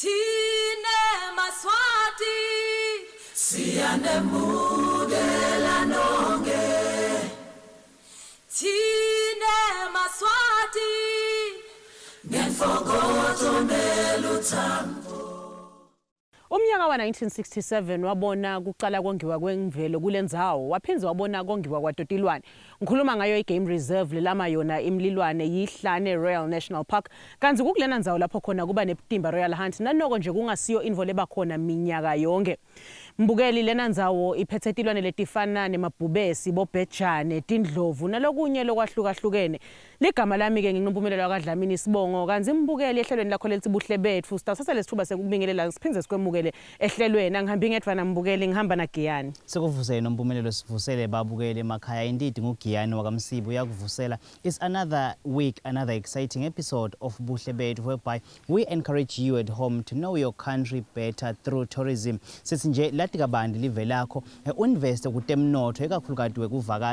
Thine maSwati siyanemukela nonke. Thine maSwati ngenfokoto nelutsandvo. Umnyaka wa-1967 wabona kucala kongiwa kwemvelo kulendzawo, waphindze wabona kongiwa kwato tilwane. Ngikhuluma ngayo i-Game Reserve lelama yona imlilwane yiHlane Royal National Park. Kantsi kukulena ndzawo lapho khona kuba nebutimba Royal Hunt nanoko nje kungasiyo intfo leba khona minyaka yonkhe. Mbukeli, lena ndzawo iphetse tilwane letifana nemabhubesi, bobhejane, tindlovu nalokunye lokwahlukahlukene. Ligama lami-ke nginguNompumelelo wakaDlamini Sibongo, kantsi mbukeli ehlelweni lakho lelitsi Buhle Betfu sitawutsatsa lesitfuba sekukubingelela siphindze sikwemukele ehlelweni. Angihambi ngedvwana mbukeli, ngihamba naGiyani. Sikuvusele Nompumelelo sivusele babukeli emakhaya indeed nguGiyani wakaMsibi uyakuvusela It's another week another exciting episode of Buhle Bethu whereby we encourage you at home to know your country better through tourism. Sithi nje lati kabanti live lakho eh, uinveste kutemnotfo ikakhulukati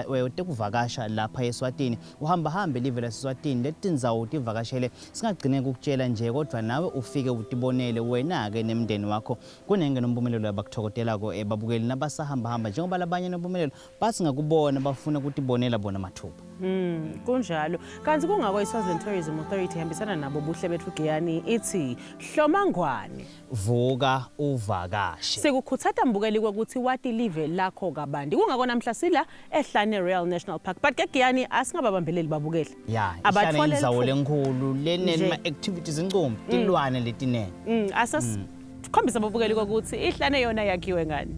wetekuvakasha lapha eSwatini uhamba hambe live laseSwatini letindzawo utivakashele singagcine kukutshela nje kodwa nawe ufike utibonele wena-ke nemndeni wakho kunenge nompumelelo abakuthokotelako eh, babukeli nabasahamba hamba njengoba labanye nompumelelo Bathi ngakubona bafuna kutibonela bona mathupha. Kunjalo. Kanti kungako iSwaziland Tourism Authority ihambisana nabo Buhle Bethu Giyani ithi hlomangwane. Vuka uvakashe. Sikukhutsata mbukeli kwekutsi wati live lakho kabanti. Kungako namhla sila eHlane Royal National Park. But ke Giyani asingababambeleli babukeli. Ya, iHlane Abatfole indzawo litfuba. lenkhulu Nje. lenema activities incumbi, tilwane letinengi. Asas Khombisa ababukeli kokuthi ihlane yona yakhiwe ngani.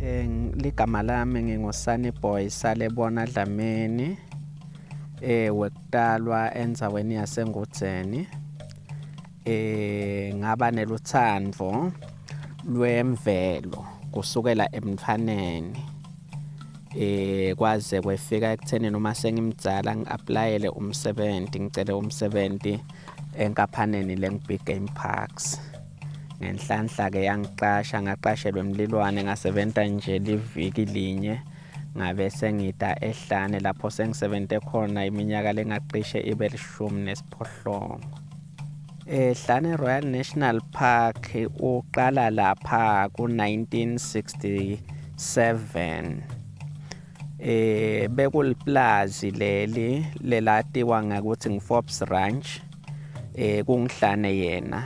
Eh ligama lami nginguSunny Boy Salebona Dlamini eh wekutalwa endzaweni yaseNgudzeni eh ngaba nelutsandvo lwemvelo kusukela emntfwaneni eh kwaze kwefika ekutheni noma sengimdzala ngi-aplayele umsebenzi ngicele umsebenzi enkampaneni lengu-Big Game Parks ngenhlanhla-ke yangiqasha ngaqashelwa emlilwane ngasebenta nje liviki linye ngabe sengita ehlane lapho sengisebente khona iminyaka lengacishe ibe lishumi nesiphohlongo Ehlane Royal National Park uqala lapha ku-1967 eh bekuliplazi leli lelatiwa ngakuthi ngiForbes Ranch eh kungihlane yena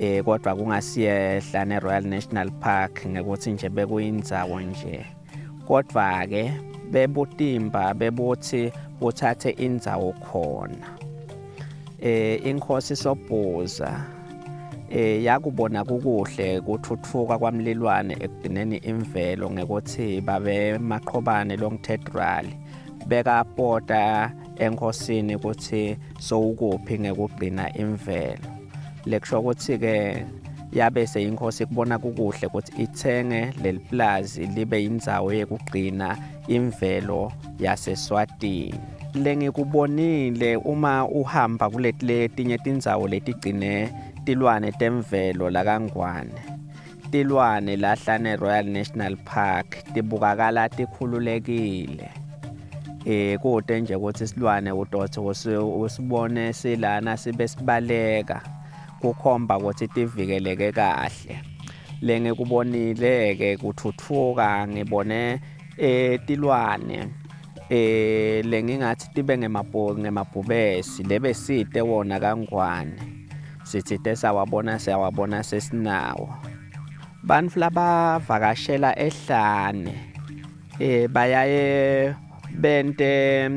eh kodwa kungasiye Hlane Royal National Park ngekuthi nje bekuyindzawo nje kodwa ke bebutimba bebuthi buthathe indzawo khona eh inkosi Sobhuza eh yakubona kukuhle kuthuthuka kwamlilwane ekugcineni imvelo ngekuthi babe maqhobane long rally bekapota enkosini ukuthi sowukuphi ngekugcina imvelo lekusho ukuthi ke yabe seyinkosi kubona kukuhle ukuthi ithenge leli plazi libe indzawo yekugcina imvelo yaseSwatini lengikubonile uma uhamba kuleti letinye tindzawo letigcine tilwane temvelo lakaNgwane Tilwane lahlane Royal National Park tibukakala tikhululekile. Eh kute nje ukuthi isilwane udothi usibone silana sibe sibaleka kukhomba ukuthi tivikeleke kahle. Lengikubonile ke kuthuthuka ngibone eh tilwane eh lengingathi tibe ngemabhubesi lebesite wona kangwane sithite sawabona siyawabona sesinawo. Bantfu labavakashela ehlane bayaye bente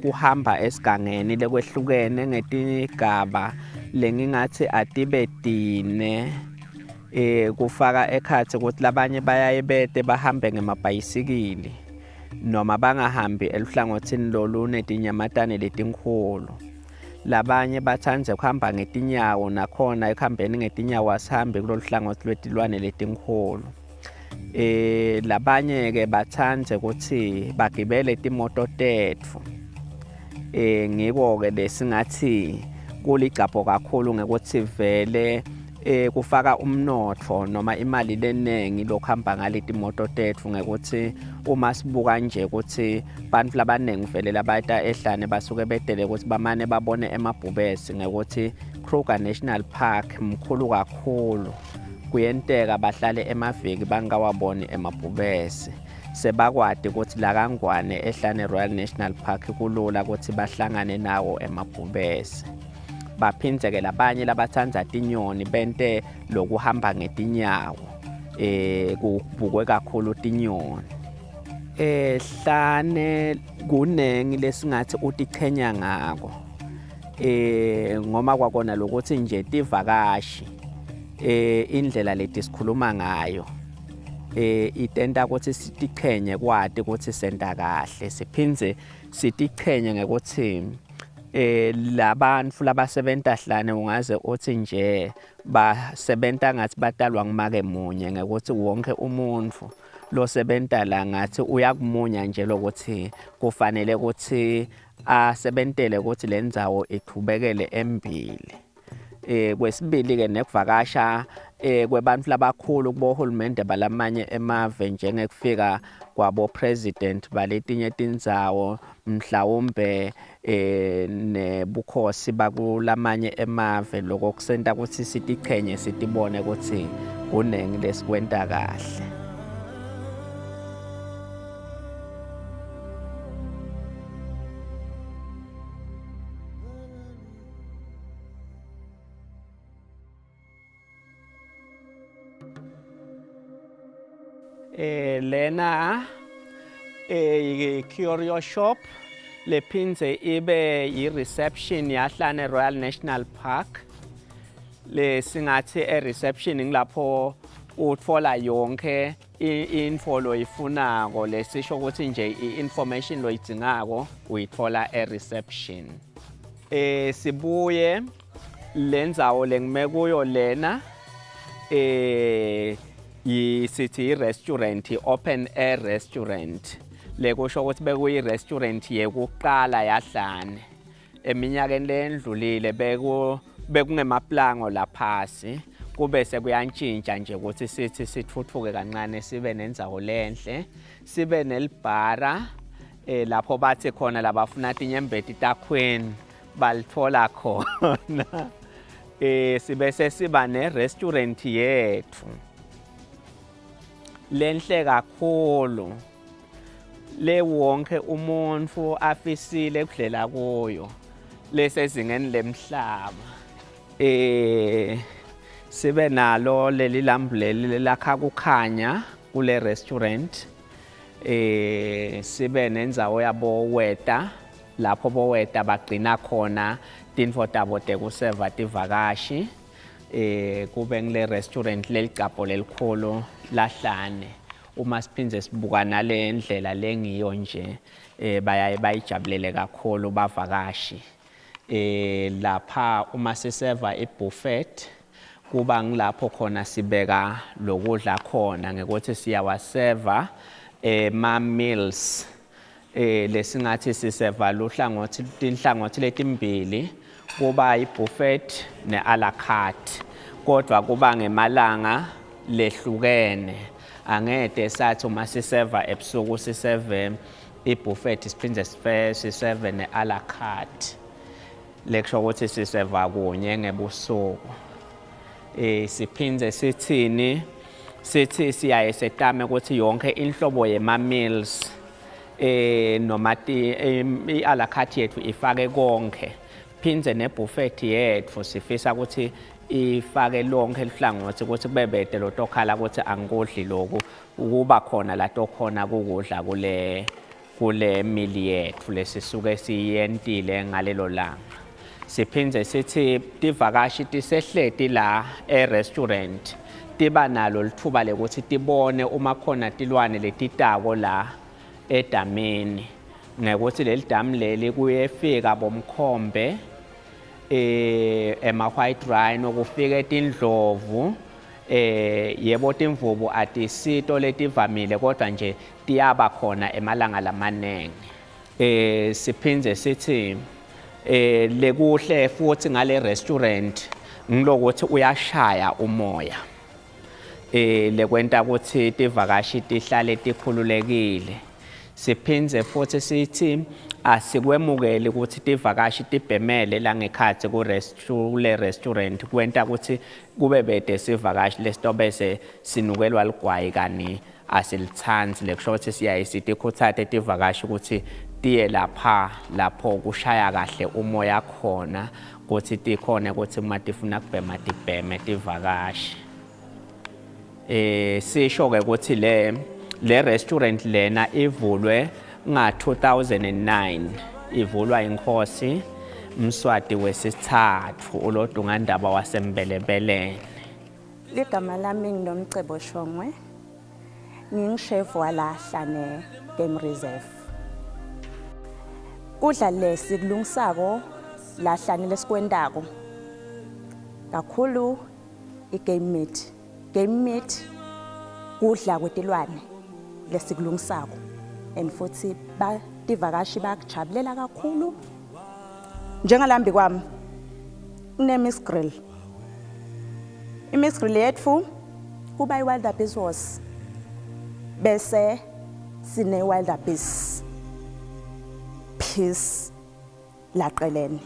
kuhamba esigangeni lekwehlukene ngetigaba lengingathi atibe tine kufaka ekhatsi ukuthi labanye bayaye bete bahambe ngemabhayisikili noma bangahambi eluhlangothini lolunetinyamatane letinkhulu. Labanye batsandze kuhamba ngetinyawo nakhona ekuhambeni ngetinyawo asihambi kulolu hlangothi lwetilwane letinkhulu. Labanye ke batsandze ukuthi bagibele timoto tetfu. Ngiko ke lesingathi kuligcabho kakhulu ngekuthi vele kufaka umnotfo noma imali lenengi lokuhamba ngaleti moto tetfu ngekuthi uma sibuka nje ukuthi bantfu labanengi vele labayita ehlane basuke bedele ukuthi bamane babone emabhubesi ngekuthi Kruger National Park mkhulu kakhulu kuyenteka bahlale emaviki bangawaboni emabhubesi sebakwati ukuthi la kaNgwane ehlane Royal National Park kulula ukuthi bahlangane nawo emabhubesi baphindze-ke labanye labatsandza tinyoni bente lokuhamba ngetinyawo kubukwe kakhulu tinyoni. Ehlane kunengi lesingathi utichenya ngako ngoma kwakona lokuthi nje tivakashi indlela leti sikhuluma ngayo itenta ukuthi sitichenye kwati ukuthi senta kahle siphindze sitichenye ngekuthi labantu labasebenta hlane ungaze uthi nje basebenta ngathi batalwa ngumake munye ngekuthi wonke umuntu losebenta la ngathi uyakumunya nje lokuthi kufanele ukuthi asebentele ukuthi le ndzawo iqhubekele embili. Kwesibili ke nekuvakasha kwebantfu labakhulu kubohulumende balamanye emave njengekufika kwabo president baletinye tindzawo mhlawumbe nebukhosi bakulamanye emave loko kusenta ukuthi sitichenye sitibone ukuthi kunengi lesikwenta kahle. Lena curio shop lephindze ibe yi-reception yaHlane Royal National Park. Lesingathi e-reception ngilapho utfola yonke info loyifunako lesisho ukuthi nje i-information loyidzingako uyitfola e-reception. Sibuye lendzawo lengime kuyo lena sithi i-restaurant, i-open air restaurant. Lekusho ukuthi bekuyi-restaurant yekuqala yaHlane. Eminyakeni leyendlulile bekungemaplango laphasi kube sekuyantshintsha nje ukuthi sithi sithuthuke kancane sibe nendzawo lenhle sibe nelibhara lapho bathi khona labafuna tinyembeti taQueen balithola khona. Sibe sesiba ne-restaurant yethu lenhle kakhulu le wonke umuntu afisile kudlela kuyo lesezingeni lemhlaba. Sibe nalo leli lambu leli lakha kukhanya kule restaurant. Sibe nendzawo yabo weta lapho boweta bagcina khona tintfo tabo tekuseva tivakashi. Kube ngile restaurant leligcabho lelikhulu laHlane. Uma siphindze sibuka nale ndlela lengiyo nje bayaye bayijabulele kakhulu bavakashi. Lapha uma siseva i-buffet kuba ngilapho khona sibeka lokudla khona ngekuthi siyawaseva ema-meals lesingathi siseva luhlangothi tinhlangothi letimbili kuba i-buffet ne-a la carte kodwa kuba ngemalanga lehlukene. Angeke sathi uma siseva ebusuku siseve i-buffet siphinde siseve ne-a la carte lekusho ukuthi siseva kunye ngebusuku. Siphinde sithini sithi siyaye setame ukuthi yonke inhlobo yema-meals noma i-a la carte yethu ifake konke phindze ne-buffet yethu sifisa ukuthi Ifake lonke lihlangothi ukuthi kube bede lotokhala ukuthi angikudli loku ukuba khona la tokhona kukudla kule kule mili yethu lesisuke siyentile ngalelo langa. Siphindze sithi tivakashi tisehleti la e-restaurant tiba nalo lithuba lekuthi tibone uma khona tilwane letitako la edamini ngekuthi leli damu leli kuyefika bomkhombe eh ema white rhino kufike tindlovu eh yebo timvubu atisito letivamile kodwa nje tiyaba khona emalanga lamanengi eh siphindze sithi eh lekuhle futhi ngale restaurant ngilokuthi uyashaya umoya eh lekwenta ukuthi tivakashi tihlale tikhululekile siphindze futhi sithi asikwemukeli ukuthi tivakashi tibhemele la ngekhathi kule restaurant kwenta ukuthi kube bede sivakashi lesitobese sinukelwa ligwayi kani asilithandi lekusho ukuthi siyaye sitikhuthate tivakashi ukuthi tiye lapha lapho kushaya kahle umoya khona ukuthi tikhone ukuthi uma tifuna kubhema tibheme tivakashi eh sisho ke ukuthi le le restaurant lena ivulwe nga 2009 ivulwa inkosi Mswati wesithathu uLodungandaba waseMbelebeleni. Ligama lami nginomcebo Shongwe. Ngingishefu wala Hlane Game Reserve. Kudla lesi kulungisako la Hlane lesikwentako. Kakhulu i-game meat. Game meat kudla kwetilwane lesikulungisako and futhi bativakashi bakujabulela kakhulu. Njengalambi kwami kune-miss grill. I-miss grill yethu kuba i-wildebeest horse bese sine-wildebeest piece laqelene.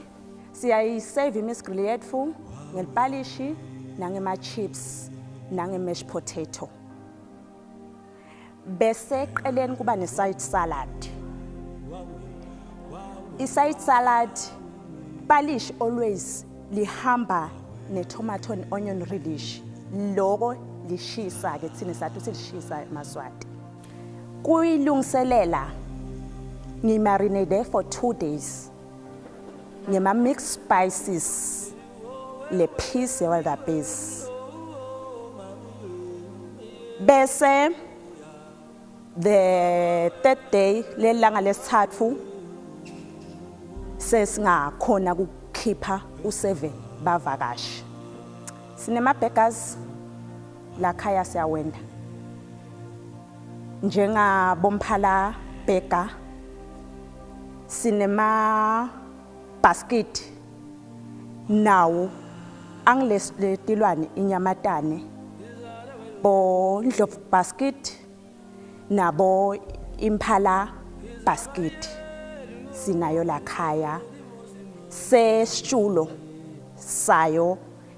Siyayisave i-miss grill yethu ngelipalishi nangema-chips nange-mashed potato. Bese eqeleni kuba ne-side salad. I-side salad palish always lihamba ne-tomato and onion relish. Loko lishisa ke thina sathi ukuthi lishisa emaSwati. Kuyilungiselela ngimarinade for 2 days ngema mixed spices le piece ye-wildebeest bese the third day lelanga lesithathu sesingakhona ukukhipha u7 bavakashi sinema burgers la khaya siyawenda njengabomphala burger sinema basket nawo angiletilwane inyamatane bo ndlovu basket nabo imphala basket sinayo la khaya sesitshulo sayo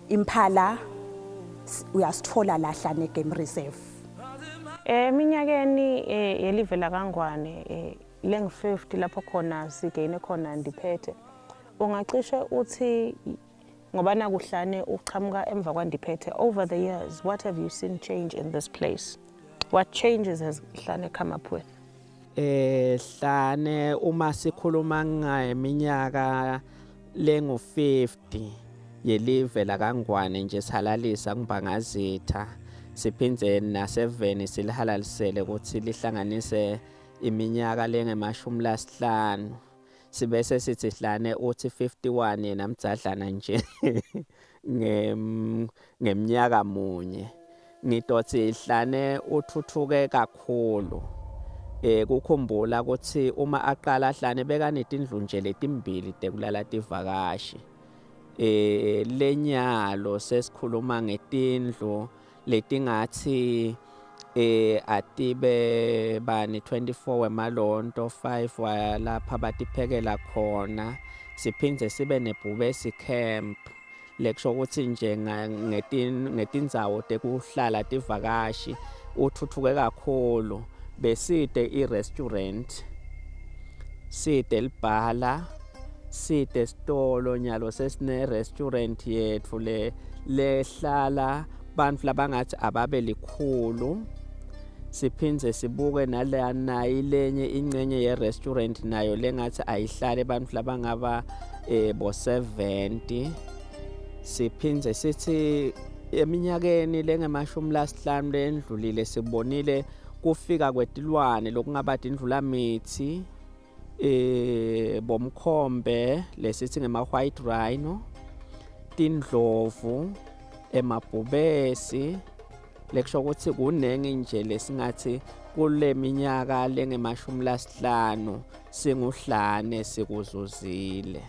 imphala uyasithola lahla ne game reserve. Eminyakeni yelive lakaNgwane lengu-50 lapho khona sigeyine khona Ndiphethe, ungacishe uthi ngoba nakuhlane uqhamuka emva kwaNdiphethe, over the years what have you seen change in this place? What changes has Hlane come up with? Eh Hlane uma sikhuluma ngeminyaka lengu-50 yelive lakaNgwane nje sihalalisa kuMbangazitha siphindze naseveni silihalalisele ukuthi lihlanganise iminyaka lengemashumi lasihlanu sibese sithi Hlane uthi 51 yena mdzadlana nje ngeminyaka munye ngitothi Hlane uthuthuke kakhulu eh kukhumbula ukuthi uma aqala Hlane bekanetindlu nje letimbili tekulala tivakashi eh lenyalo sesikhuluma ngetindlu letingathi eh atibe bani 24 wemalonto 5 walapha batiphekela khona siphindze sibe nebhubesi camp lekusho ukuthi nje ngetindzawo tekuhlala tivakashi uthuthuke kakhulu beside i-restaurant side libhala. Site sitolo nyalo sesine restaurant yetfu le lehlala bantfu labangathi ababe likhulu. Siphindze sibuke nalana ilenye incenye ye-restaurant nayo lengathi ayihlale bantfu labangaba bo 70. Siphindze sithi eminyakeni lengemashumi lasihlanu lendlulile sibonile kufika kwetilwane lokungaba tindlulamitsi, bomkhombe lesithi ngema-white rhino, tindlovu, emabhubesi, lekusho ukuthi kunengi nje lesingathi kule minyaka lengemashumi lasihlanu singuhlane sikuzuzile.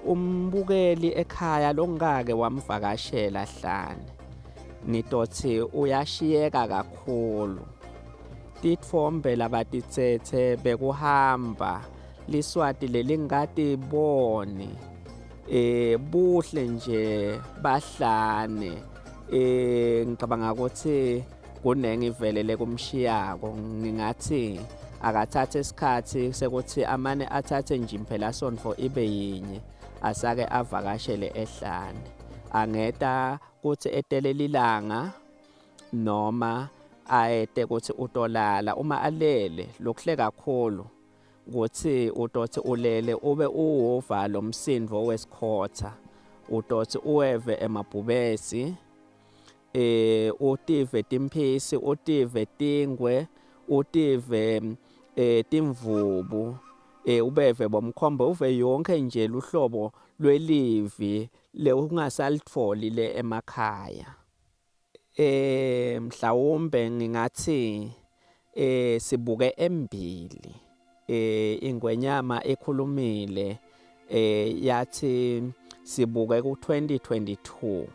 Umbukeli ekhaya longake wamvakashela Hlane, ngitothi uyashiyeka kakhulu. Titfombe labatitsetse bekuhamba liswati lelingatiboni, buhle nje bahlane. Ngicabanga ukuthi kunengi vele lekumshiyako. Ngingathi akathathe isikhathi sekuthi amane athathe nje imphelasontfo ibe yinye asake avakashele ehlane. Angeta kuthi etele lilanga noma aete kuthi utolala. Uma alele lokuhle kakhulu kuthi utothi ulele ube uwuva lo msindvo wesikhotha, utothi uweve emabhubesi, utive timphisi, utive tingwe, utive timvubu, ubeve bomkhombe, uve yonke nje luhlobo lwelivi le ungasalitfoli le emakhaya. Mhlawumbe ngingathi sibuke embili. Ingwenyama ikhulumile yathi sibuke ku-2022,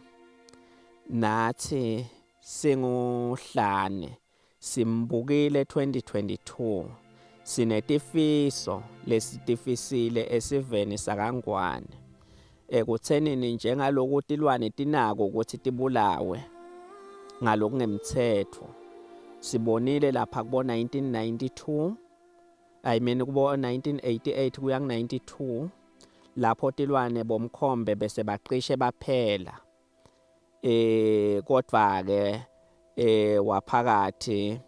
nathi singuhlane simbukile 2022, sinetifiso lesitifisile esiveni sakaNgwane ekuthenini njengaloku tilwane tinako ukuthi tibulawe ngalokungemthetho. Sibonile lapha kubo 1992, I mean kubo 1988 kuya ku 92, lapho tilwane bomkhombe bese baqishe baphela. Kodwa ke waphakathi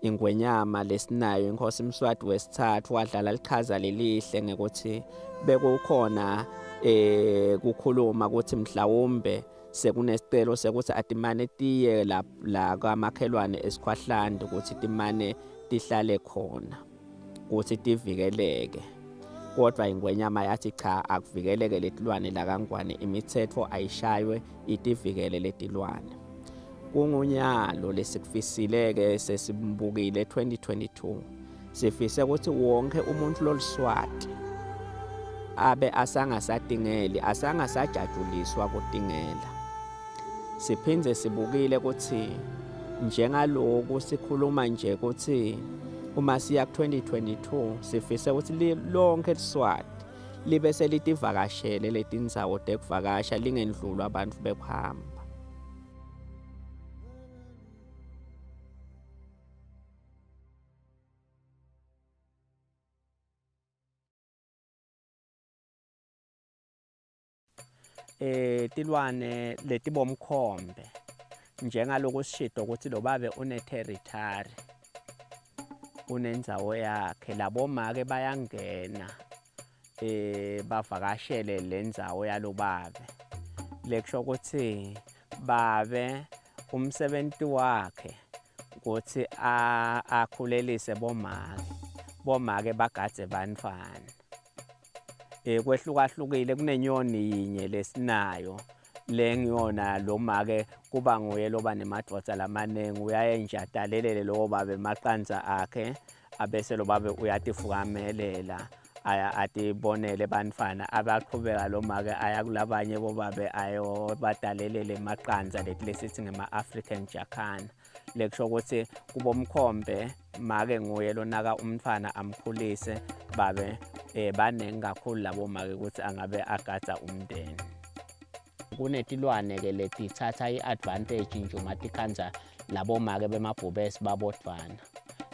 ingwenyama lesinayo inkosi Mswati wesithathu wadlala lichaza lelihle ngekuthi bekukhona kukhuluma ukuthi mhlawumbe sekunesicelo sekuthi atimane tiye la la kamakhelwane esikhwahlande ukuthi timane tihlale khona ukuthi tivikeleke. Kodwa ingwenyama yathi cha, akuvikeleke letilwane lakaNgwane, imithetho ayishaywe itivikele letilwane. Kungunyalo lesikufisile-ke sesimbukile 2022, sifise ukuthi wonke umuntu loliswati abe asangasatingeli, asangasajajuliswa kutingela. Siphindze sibukile ukuthi njengaloku sikhuluma nje ukuthi uma siya ku-2022 sifise ukuthi lonke liSwati libe selitivakashele letindzawo tekuvakasha, lingendlulwa abantu bekuhamba. Tilwane letibomkhombe njengaloku sishido ukuthi lo babe une territory, unendzawo yakhe, labomake bayangena bavakashele lendzawo yalobabe. Lekusho ukuthi babe umsebenzi wakhe ukuthi akhulelise bomake, bomake bagadze bantfwana. Kwehlukahlukile, kunenyoni yinye lesinayo lengiyona lo make kuba nguye loba nemadvodza lamaningi, uyaye nje atalelele lowo babe emaqandza akhe, abese lo babe uyatifukamelela aya atibonele bantfwana. Abaqhubeka lo make aya kulabanye bobabe ayobadalelele emaqandza, leti lesithi ngema-African jacana. Lekusho ukuthi kubomkhombe make nguye lonaka umntfwana amkhulise, babe baningi kakhulu labo make ukuthi angabe agadza umndeni. Kunetilwane ke letithatha i-advantage nje uma tikhandza labo make bemabhubesi babodvwana,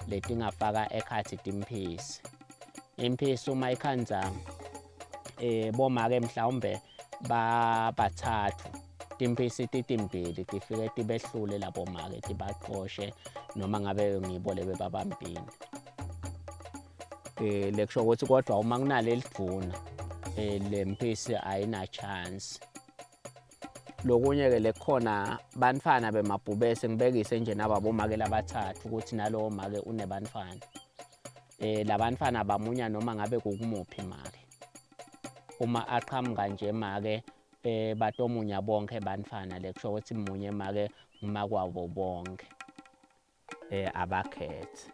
letingafaka ekhathi timphisi. Imphisi uma ikhandza eh bomake mhlawumbe babathathu timphisi titimbili tifike tibehlule labo make tibaqoshe noma ngabe ngibo lebebabambile eh lekusho ukuthi kodwa uma kunaleli dvuna eh lemphisi ayina chance lokunye ke lekhona bantfana bemabhubesi ngibekise nje nababomake labathathu ukuthi nalowo make unebantfana eh labantfana bamunya noma ngabe kukumuphi make uma aqhamuka nje make eh batomunya bonke bantfana lekusho ukuthi munye make ngumakwabo bonke eh abakhethi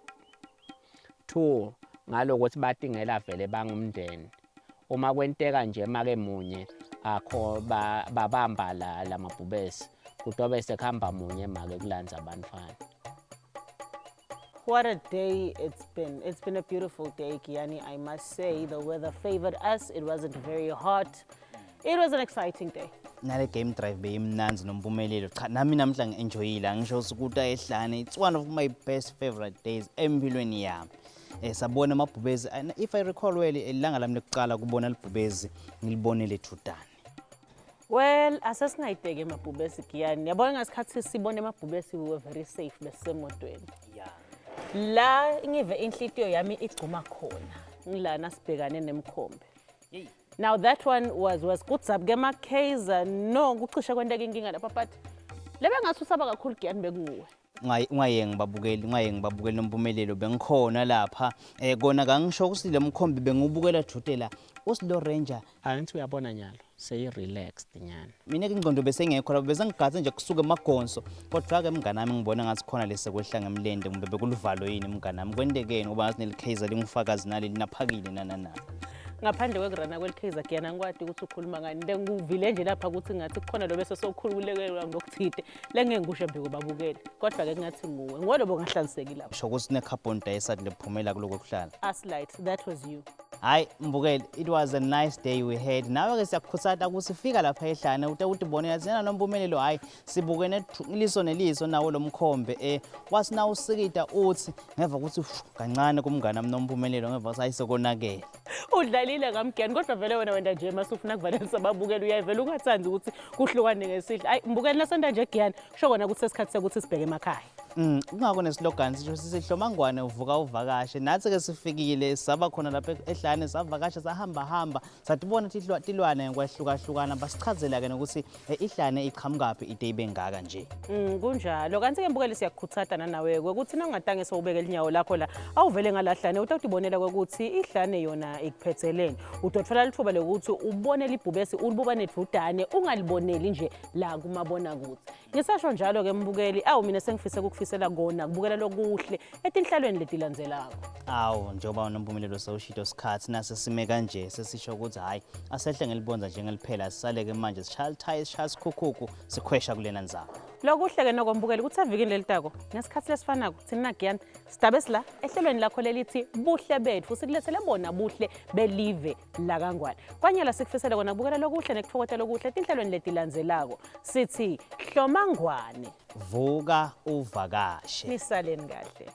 two ngalokuthi batingela vele bangumndeni uma kwenteka nje make munye akho babamba la lamabhubesi kutobe sekuhamba munye make kulandza abantwana What a day it's been. It's been a beautiful day, Kiani, I must say. The weather favored us. It wasn't very hot. It was an exciting day. Nale game drive beyimnanzi nompumelelo. Cha nami namhla ngi-enjoyile angisho ukuthi ehlane. It's one of my best favorite days empilweni yami. Eh sabona amabhubezi and if I recall well ilanga lami lokuqala kubona libhubezi ngilibonele Thutane. Well, asesingayideke emabhubesi Giyani. Yabona ngasikhathi sibona emabhubesi we were very safe besisemotweni. Yeah. La ngive inhlitiyo yami igcuma khona. Ngilana sibhekane nemkhombe. Now that one was kudzabuka emakhaza no kucishe kwenteka inkinga lapha but lebe ngathi usaba kakhulu Giyani bekunguwe. Ungayengi babukeli, ungayengi babukeli nompumelelo bengikhona lapha. Eh kona kangisho ukuthi le mkhombi bengiwubukela jute la usilo ranger Angithi uyabona nyalo seyi-relaxed nyana. Mina ke ingqondo besengekho lapho besengigathe nje kusuka emagonso kodwa ke mngani wami ngibona ngathi khona lesekwehla ngemlende kumbe bekuluvalo yini mngani wami kwentekeni ngoba ngathi neliKaizer lingufakazi naleli naphakile nanana. Ngaphandle kwekurana kweliKaizer Giyani angikwati ukuthi ukhuluma ngani ngikuvile nje lapha ukuthi ngathi kukhona lo bese sokhululekelwa ngokuthide lengeke ngikusho mbiko babukele kodwa ke kungathi nguwe nguwe lo bongahlanzeki lapho. Sho ukuthi ne-carbon dioxide lephumela kuloko kuhlala. Aslight that was you. Hayi mbukeli it was a nice day we had. Nawe ke siyakukhuthaza ukuthi fika lapha ehlane ute utibonela thina nompumelelo hayi sibukene iliso neliso nawo lo mkhombe eh wathi na usikida uthi ngeva ukuthi kancane kumngane wami nompumelelo ngeva ukuthi ayisekonakele. Udlalile ngamgiyani kodwa vele wena wenda nje mase ufuna kuvalelisa ababukeli uyayivela ungathandi ukuthi kuhlukane ngesihle. Ayi mbukeli nasenda nje Giyani kusho kona ukuthi sesikhathi sekuthi sibheke emakhaya. Kungako neslogan sisho sithi Hlomangwane uvuka uvakashe. Nathi ke sifikile saba khona lapha ehlane savakasha sahamba hamba satibona tilwane ngokwahlukahlukana basichazela ke nokuthi ihlane iqhamukaphi ide ibe ngaka nje. Kunjalo kanti ke mbukeli siyakukhuthaza nanawe ukuthi nawungatange sowubeke inyawo lakho la awuvele ngalahlane utawutibonela ukuthi ihlane yona ikuphetheleni. Utothola lithuba lokuthi ubone libhubesi ulibuka nedvudane ungaliboneli nje la kumabona kude. Ngisasho njalo ke mbukeli awu mina sengifise ukukufisela kona kubukela lokuhle etinhlalweni letilandzelako. Awu njengoba unompumelelo sewushito sikhathi nase sime kanje sesisho ukuthi hayi asehle ngelibonza njengeliphela sisaleke manje sishaya lithayi sishaya sikhukhuku sikhwesha kulena nzaba. Lokuhle ke noko mbukeli ukuthi evikini lelitako ngesikhathi lesifanako thina Giyani sidabe sila ehlelweni lakho lelithi buhle bethu sikulethele bona buhle belive lakaNgwane. Kwanyala sikufisele kona kubukela lokuhle nekutfokota lokuhle etinhlelweni letilandzelako sithi Hlomangwane vuka uvakashe. Nisaleni kahle.